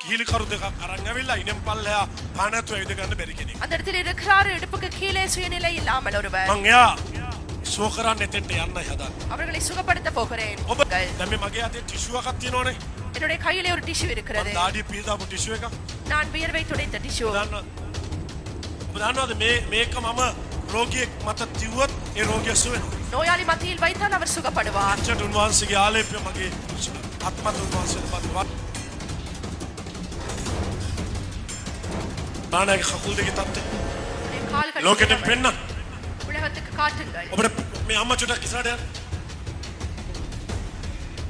කිහිලි කරු දෙකක් අරන් ඇවිල්ලා ඉනෙන් පල්ලෙහා පා නැතුව ඇවිද ගන්න බැරි කෙනෙක්. அந்த இடத்தில் இருக்கிறார் இடுப்புக்கு கீழே சுயநிலை இல்லாமல் ஒருவர். මං එයා සුව කරන්න එතෙන්ට යන්නයි හදන්නේ. அவர்களை சுகப்படுத்த போகிறேன். ඔබ දැන් මේ මගේ අතේ ටිෂු එකක් තියෙනවනේ. என்னுடைய கையிலே ஒரு டிஷ்யூ මං இருக்கிறது. දාඩිය පීල් දාපු ටිෂු එකක්. நான் வியர்வை துடைத்த டிஷ்யூ. ඔබ දන්නවා, ඔබ දන්නවද මේ මේක මම රෝගියෙක් මත තිව්වොත් ඒ රෝගියා සුව වෙනවා. நோயாளி මத்தியில் வைத்தால் அவர் சுகப்படுவார். එච්චර උන්වහන්සේගේ ආලේපය මගේ අත් මත උන්වහන්සේට පත්වා. නානාගේ කකුල් දෙකේ තත්ත්වය உடைய கால்கள் ලෝකෙට පෙන්නන්න. உலகத்துக்கு காட்டுங்கள். ඔබට මේ අම්මා චුට්ටක් ඉස්සරහට යන්න.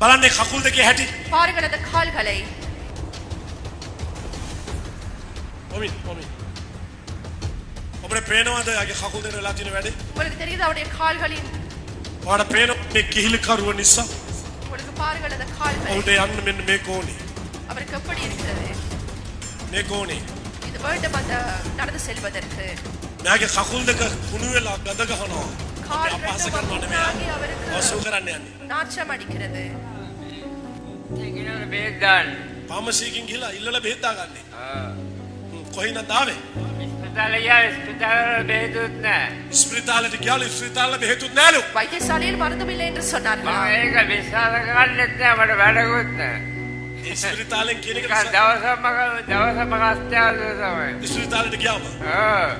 බලන්න ඒ කකුල් දෙකේ හැටි. பாருங்கள் அந்த கால்களை. ඔමින් ඔමින්. ඔබට පේනවද යාගේ කකුල් දෙකට වෙලා තියෙන වැඩේ? உங்களுக்கு தெரியுது அவருடைய கால்களின். ඔයාලට පේන මේ කිහිලි කරුව නිසා உங்களுக்கு பாருங்கள் அந்த கால்களை. ඔහුට යන්න මෙන්න මේක ඕනේ. அவருக்கு எப்படி இருக்கிறது? මේක ඕනේ. இது வேண்டும் அந்த நடந்து செல்வதற்கு. මෙයාගේ කකුල් දෙක කුණු වෙලා ගඳ ගහනවා. කාල් අපි අපහාස ரெண்டும் කරනවා නෙමෙයි. புண்ணாகி அவருக்கு ඔව් සුව කරන්න යන්නේ. நாற்றம் අடிக்கிறது. ගෙනල්ලා බේත් දාන්න. ෆාමසි එකකින් ගිහලා ඉල්ලලා බෙහෙත් දාගන්නේ. ඔව්. කොහින්ද ආවේ? ඉස්පිරිතාලේ ගියා, ඉස්පිරිතාලේ වල බේතුත් නෑ. ඉස්පිරිතාලෙට ගියාලු, ඉස්පිරිතාලෙ බෙහෙතුත් නෑලු. வைத்தியசாலையில் மருந்தும் இல்லை என்று சொன்னார்கள். මම ඒක විශ්වාස කරන්නෙත් නෑ, මට වැඩකුත් නෑ. ඉස්පිරිතාලෙන් කියන එක නිකන් දවසම රස්තියාදු තමයි. ඉස්පිරිතාලෙට ගියාම ඔව්.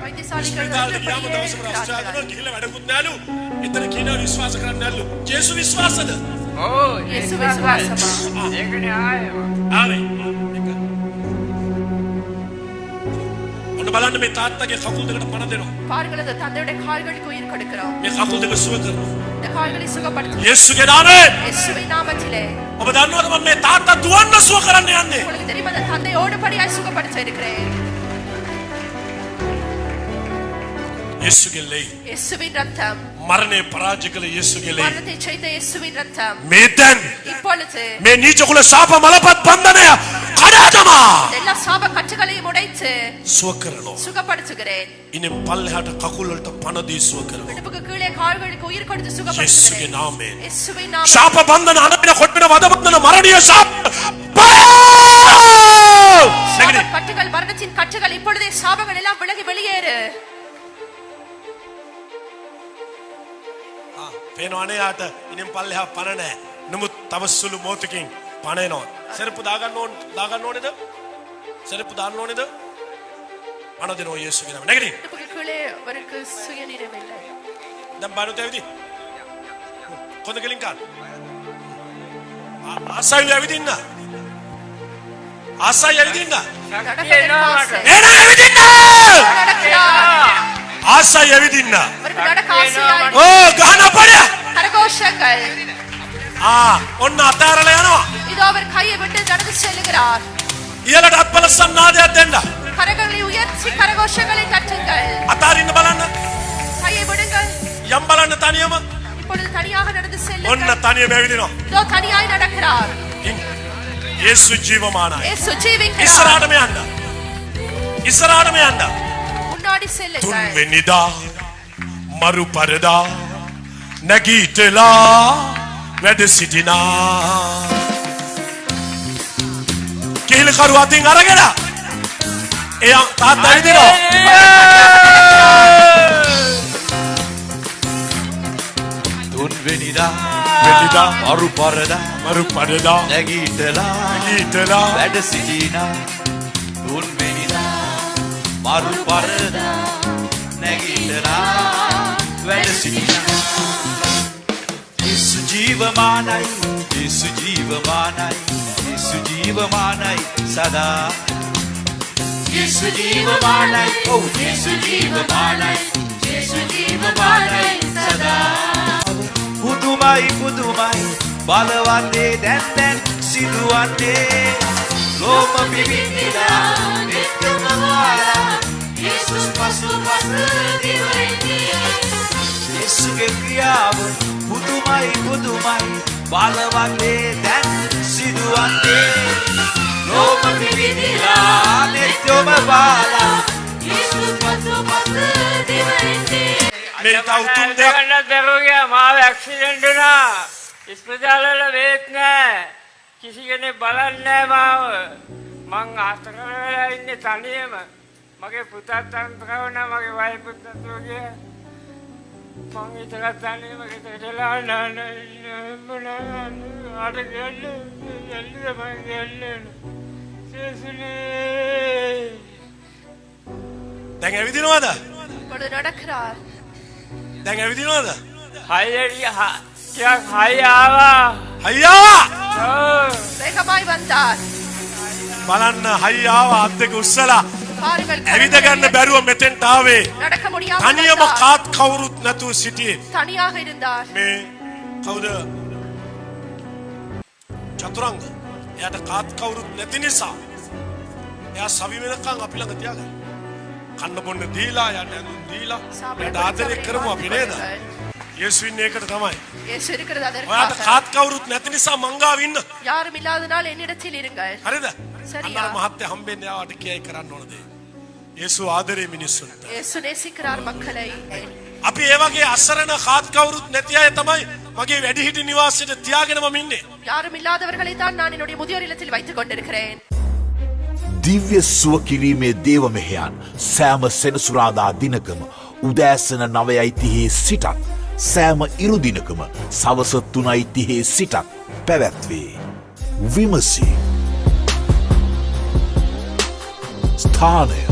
வைத்தியசாலைக்கு ඉස්පිරිතාලෙට ගියාම அப்படியே දවසම රස්තියාදු இருக்கிறார்கள். වෙනවා. ගිහිල්ලා වැඩකුත් නෑලු. එතන කියනවා විශ්වාස කරන්න නෑලු. ජේසු විශ්වාසද? ඔව්. இயேசு විශ්වාසයි. විශ්වාසமா? ඒකනේ ආයෙම. ආවේ. එක. ඔන්න බලන්න මේ තාත්තගේ කකුල් දෙකට පණ දෙනවා. பாருங்கள் அந்த தந்தையுடைய கால்களுக்கு உயிர் கொடுக்கிறோம். මේ කකුල් දෙක සුව කරනවා. இந்த கால்களை சுகப்படுத்தும். යේසුගේ නාමයෙන්. இயேசுவின் நாமத்திலே. ඔබ දන්නවද මම මේ තාත්තා දුවන්න සුව කරන්න යන්නේ? உங்களுக்கு தெரியும் அந்த தந்தை ஓடுபடியாய் சுகப்படுத்த இருக்கிறேன். යේසුගේ ලේ. இயேசுவின் ரத்தம். මරණය පරාජය කළ යේසුගේ ලේ. மரணத்தை செய்த இயேசுவின் ரத்தம். මේ දැන් இப்பொழுது මේ නීච කුල ශාප මලපත් බන්ධනය කඩා දමා எல்லா சாப கட்டுகளையும் உடைத்து සුව කරනවා. சுகப்படுத்துகிறேன். ඉතින් පල්ලෙහාට කකුල් වලට පණ දී සුව කරනවා. இடுப்புக்கு கீழே கால்களுக்கு உயிர் கொடுத்து යේසුගේ சுகப்படுத்துகிறேன். නාමයෙන්. இயேசுவின் நாமத்தில். ශාප බන්ධන අනමින කොට්ටන වද බන්ධන මරණීය ශාප බය! சாப නැගිටින්න. கட்டுகள் மரணத்தின் கட்டுகள் இப்பொழுதே சாபங்கள் எல்லாம் விலகி வெளியேறு. ආ, පේනවනේ යාට ඉතින් පල්ලෙහා පණ නැහැ. නමුත් තව සුළු මොහොතකින් පණ එනවා. සෙරප්පු දාගන්න ඕන, දාගන්න ඕනේද? සෙරප්පු දාන්න ඕනේද? පණ දෙනවා යේසුගේ නාමයෙන්. නැගිටින්න. இடுப்புக்கு கீழே அவருக்கு சுயநினைவில்லை. දැන් බානුත් ඇවිදින්. කොඳ කෙලින් කාන්. ආසයිලු ඇවිදින්න. ආසයි ඇවිදින්න. ශක්තිය එනවා මට. එන ඇවිදින්න. நடக்கிறார். ආසයි ඇවිදින්න. அவருக்கு நடக்க ஆசையாய். ඕ ගහන පඩ. கரகோஷங்கள். ආ ඔන්න අතෑරලා යනවා. இதோ அவர் கையை விட்டு நடந்து செல்லுகிறார். ඉහළට අත්පල සන්නාදයක් දෙන්න. கரங்களை உயர்த்தி கரகோஷங்களை தட்டுங்கள். අතාරින්න බලන්න. கையை விடுங்கள். යම් බලන්න තනියම. இப்பொழுது தனியாக நடந்து ඔන්න செல்லுங்கள். තනියම ඇවිදිනවා. இதோ தனியாய் நடக்கிறார். ඉන් යේසු ජීවමානයි. இயேசு ஜீவிக்கிறார். ඉස්සරහටම යන්න. ඉස්සරහටම යන්න. முன்னாடி செல்லுங்கள். තුන්වෙනිදා මරු පරදා නැගීටලා වැඩ සිටිනා. කිහිල්කරු අතින් අරගෙන එයා තාත්තා ඇවිදිනවා. තුන්වෙනිදා වෙනිදා මරු පරදා මරු පරදා නැගීටලා නැගීටලා වැඩ සිටිනා. තුන්වෙනිදා මරු පරදා නැගීටලා වැඩ සිටිනා. යේසු ජීවමානයි, යේසු ජීවමානයි, යේසු ජීවමානයි සදා. යේසු ජීවමානයි, ඔව් යේසු ජීවමානයි, යේසු ජීවමානයි සදා. පුදුමයි පුදුමයි බලවත්තේ දැන් දැන් සිදුවන්නේ. ලෝම පිබිදිලා නිත්‍යම වාලා යේසුස් පසු පස දිවයිනේ. යේසුගේ ක්‍රියාව පුදුමයි පුදුමයි බලවත්තේ දැන් සිදුවන්නේ. ලෝම පිබිදිලා නිත්‍යම වාලා යේසුස් පසු පස දිවයිනේ. මේ තව උතුම් දෙයක්. ගන්නත් බැරුව ගියා. මාව ඇක්සිඩන්ට් වුණා. ඉස්පිරිතාල වල බේත් නෑ. කිසි කෙනෙක් බලන්නේ නෑ මාව. මං අතර වෙලා ඉන්නේ තනියම. මගේ පුතත් අන්තර වුණා, මගේ වයිෆුත් නැතුව ගියා. මං විතරක් තනියම ගෙදරට වෙලා අර කියන්නේ යන්නේ මං කියන්නේ. සේසුනේ. දැන් ඇවිදිනවද? இப்பொழுது நடக்கிறார். දැන් ඇවිදිනවද? හයිය ටිකක් හයි ආවා. අයියා ඔව්. வேகமாய் வந்தார். බලන්න හයියාව අත් දෙක උස්සලා பாருங்கள், ඇවිද ගන්න බැරුව මෙතෙන්ට ආවේ. நடக்க முடியாமல் තනියම வந்தார். කාත් කවුරුත් නැතුව සිටියේ. தனியாக இருந்தார். මේ කවුද? චතුරංග. එයාට කාත් කවුරුත් නැති නිසා එයා සවි වෙනකන් අපි ළඟ තියාගන්න. කන්න බොන්න දීලා, එයාට ඇඳුම් දීලා, சாப்பிட එයාට ආදරය கொடுத்து කරමු அவரை අපි නේද? பார்த்துக் கொள்ளுங்கள். යේසු ඉන්නේ ඒකට තමයි. இயேசு இருக்கிறது ඔයාට அதற்காக. කාත් කවුරුත් නැති නිසා මං ගාව ඉන්න. யாரும் இல்லாதனால் என்னிடத்தில் இருங்கள். හරිද? සරියා. අන්න අර මහත්තයා හම්බෙන්නේ ආවට කියයි කරන්න ඕන දේ. යේසු ආදරේ මිනිස්සුන්ට. இயேசு நேசிக்கிறார் மக்களை. අපි ඒ වගේ අසරණ කාත් කවුරුත් නැති අය තමයි මගේ වැඩිහිටි නිවාසයට තියාගෙන මම ඉන්නේ. யாரும் இல்லாதவர்களை தான் நான் என்னுடைய முதியோர் இல்லத்தில் வைத்துக் கொண்டிருக்கிறேன். දිව්‍ය සුව කිරීමේ දේව මෙහෙයන් සෑම සෙනසුරාදා දිනකම උදෑසන 9:30 සිටත් සෑම ඉරු දිනකම සවස 3:30 සිටත් පැවැත්වේ. විමසී. ස්ථානය.